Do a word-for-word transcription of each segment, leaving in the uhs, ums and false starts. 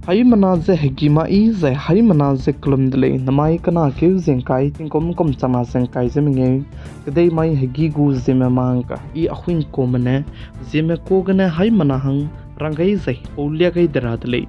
Haimena ze hegî ma i zai haimena ze kelum de lei, namai kena keu ze ngkai tingkum kum chana ze ngkai ze mengeu. Kedei mai hegî gu ziemme mangka i ahuingkume ne, ziemme ka gene haimena hang rang gai zai paulia gai de ra de lei.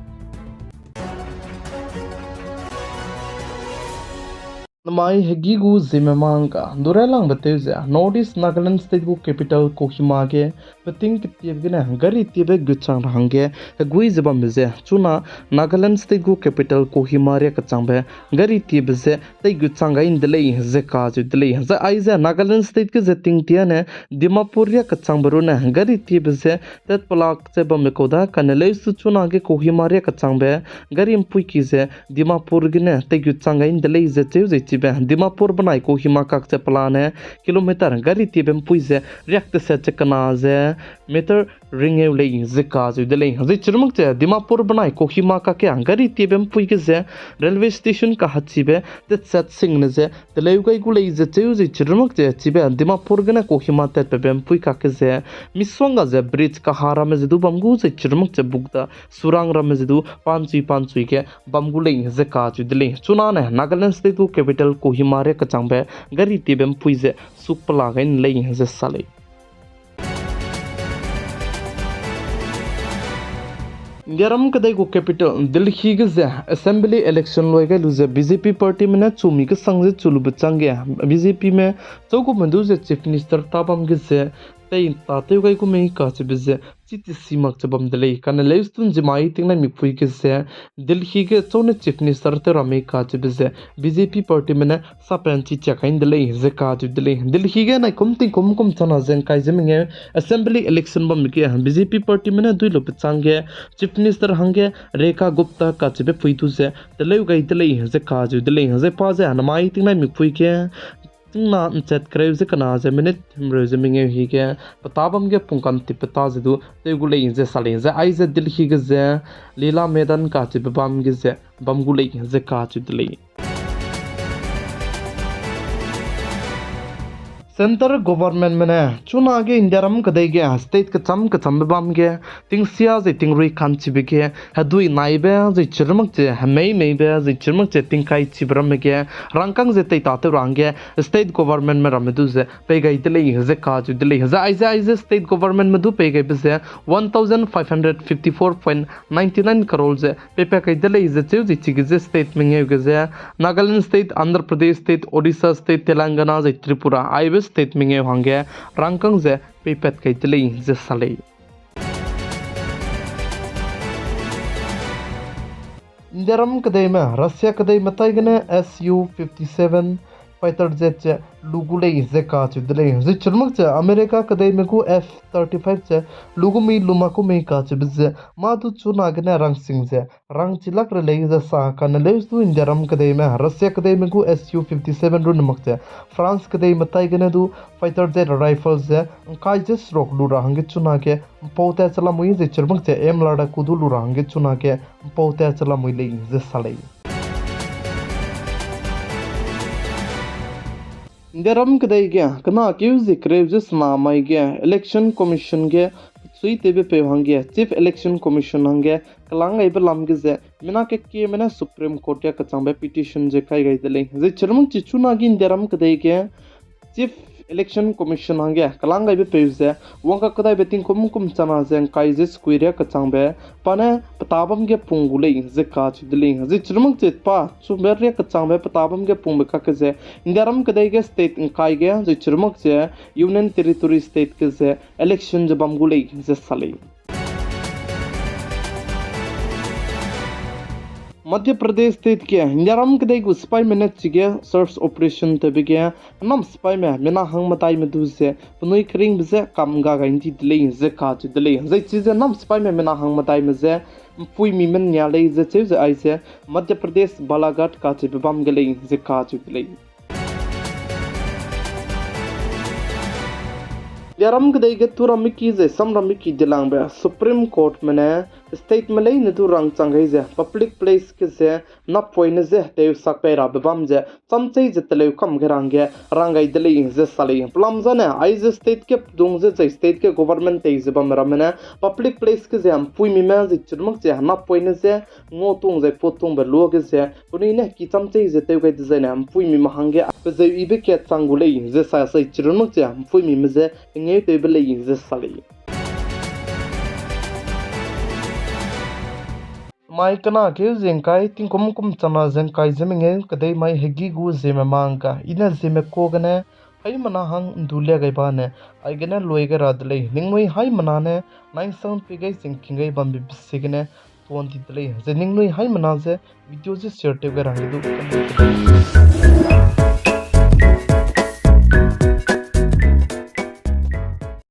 Namai hegî gu ziemme mangka, dure langbe tew ze, North East Nagaland State gu capital Kohima ge, peting ketiebe gene gari tiebe gutchang ra hangge, hegui ze bambe ze, chuna Nagaland State gu capital Kohima ria kechangbe, gari tiebe ze, tei gutchang gai nde lei, ze kacheu de lei. Zai aize Nagaland State ge ze tingtiane, Dimapur ria kechangbe rune, gari tiebe ze, tat pelak ze bambe kau da, kane leuse chuna ge Kohima ria kechangbe, gari mpuiki ze, Dimapur gene tei gutchang gai nde lei ze cheu zai chibe, Dimapur benai Kohima kak ze pelane, kilometer gari tiebe mpui ze, riak teset ze kena ze, meter ringeu lei ze kacheu de lei. Zai chirumak ze, Dimapur benai Kohima kak ge gari tiebe mpui ge ze, railway station kahachibe, tetset singne ze, teleu gai gu lei ze cheu zai chirumak ze, chibe, Dimapur gene Kohima tatpebe mpui kak ge ze, misongga ze bridge kaha ramme ze du bam gu zai chirumak ze bukda, surang ramme ze du panchui panchui ge bam gu lei ze kacheu de lei. Chunane Nagaland State gu capital Kohima ria kechangbe gari tiebe mpui ze suk pela gai nde lei ze sa lei. Indiaram kedei gu capital Delhi ge ze assembly election loi gai lu ze B J P partyme ne chumi kesang ze chu lube changge B J Pme chaugume du ze Chief Minister tabam ge ze tei tatew gai gu mei kacheube ze chi tesi mak che bam de lei. Kane leuse tun zimai tingnai mipui ge ze Delhi ge chaune Chief Minister tew ra mei kacheube ze B J P partyme ne sapan chi chiak kai nde lei ze kacheu de lei. Delhi ge naikum tingkum kum chana ze ngkai ze mengeu assembly election bambe ge B J P partyme ne dui lube changge Chief Minister hangge Rekha Gupta kacheube pui du ze teleu gai de lei ze kacheu de lei. Zai pa ze namai tingnai mipui ge tingna nchat kereu ze kena ze minute himreu ze mengeu hige peta bam ge pungkam tip peta ze du tew gu lei ze sa lei. Zai aize Delhi ge ze Lila Maidan kacheube bam ge ze bam gu lei ze kacheu de lei. Centre governmentme ne chunage Indiaram kedei ge state kecham kechambe bam ge tingsia zai tingrui kanchibe ge hedui naibe zai chirumak che hemei meibe zai chirumak che tingkai chibe ramme ge rangkâng ze teitatew ra hangge state governmentme ramme du ze pei gai de lei ze kacheu de lei. Zai aize aize state governmentme du pei gaibe ze one thousand five hundred fifty-four point ninety-nine crore ze peipat kai de lei ze cheu zai chige ze state mengeu ge ze Nagaland State, Andhra Pradesh State, Odisha State, Telangana zai Tripura aibe state mengeu hangge rangkâng ze peipat kai de lei ze sa lei. Indiaram kedeime Russia kedeime tai gene S U fifty-seven fighter jet ze lu gu lei ze kacheu de lei. Zai chirumak che America kedeime gu F thirty-five ze lu gu mei lu mak gu mei kacheube ze mâ du chuna gene rangsing ze rangchi lak re lei ze sa. Kane leuse du Indiaram kedeime Russia kedeime gu S U fifty-seven runne mak che France kedeime tai gene du fighter jet rifle ze ngkai ze seruk lu ra hangge chunage mpau tat che lamui ze chirumak che M Ladaku du lu ra hangge chunage mpau tat che lamui lei ze sa lei. Indiaram kedei ge kena keu ze kereu ze sena mai ge Election Commission ge suitewbe peu hangge Chief Election Commission hangge kelang gaibe lam ge ze mina kekieme ne Supreme Court ge kechangbe petition ze kai gai de lei. Zai chirumak che chunage Indiaram kedei ge Chief Election Commission hangge kelang gaibe peu ze wangka kedaibe tingkum kum chana ze ngkai ze sekui ria kechangbe pa ne peta bam ge pung gu lei ze kacheu de lei. Zai chirumak che pa chube ria kechangbe peta bam ge pungbe kakge ze Indiaram kedei ge state ngkai ge zai chirumak che Union Territory state ge ze election ze bam gu lei ze sa lei. Madhya Pradesh state ge Indiaram kedei gu sipaime ne chige search operation tewbe ge nam sipaime mina hang medaime du ze penui keringbe je kam ga gai ndi de lei ze kacheu de lei. Zai chize nam sipaime mina hang medaime je mpuimi menia lei ze cheu ze aize Madhya Pradesh Balaghat kacheube bam ge lei ze kacheu de lei. Indiaram kedei ge tu ramme ki zai sam ramme ki dilangbe Supreme Courtme ne Stateme leine du rangchang gai ze public place ge ze napoine ze tewsak pei rabe bam ze chamchei ze teleu kam ge rangge rang gai de lei ze sa lei. Pelam zane aize state ge dung ze zai state ge government tei ze bamme ramme ne public place ge ze mpuimime zai chirumak ze napoine ze ngau tung zai pot tungbe luage ze penui ne ki chamchei ze tew gai dezaine mpuimime hangge pe zeu ibe kat chang gu lei ze sa zai chirumak ze mpuimime ze hengeu tewbe lei ze sa lei. Mai kena keu ze ngkai tingkum kum changna ze ngkai ze mengeu kedei mai hegî gu Zeme mangka, i ne Zeme ka gene haimena hang ndu lia gai bane aigene lui gai ra de lei. Ningnui haimena ne naingsang pei gai zingking gai bambe be ziegene tuan di de lei. Zai ningnui haimena ze video ze share tew gai ra hangge du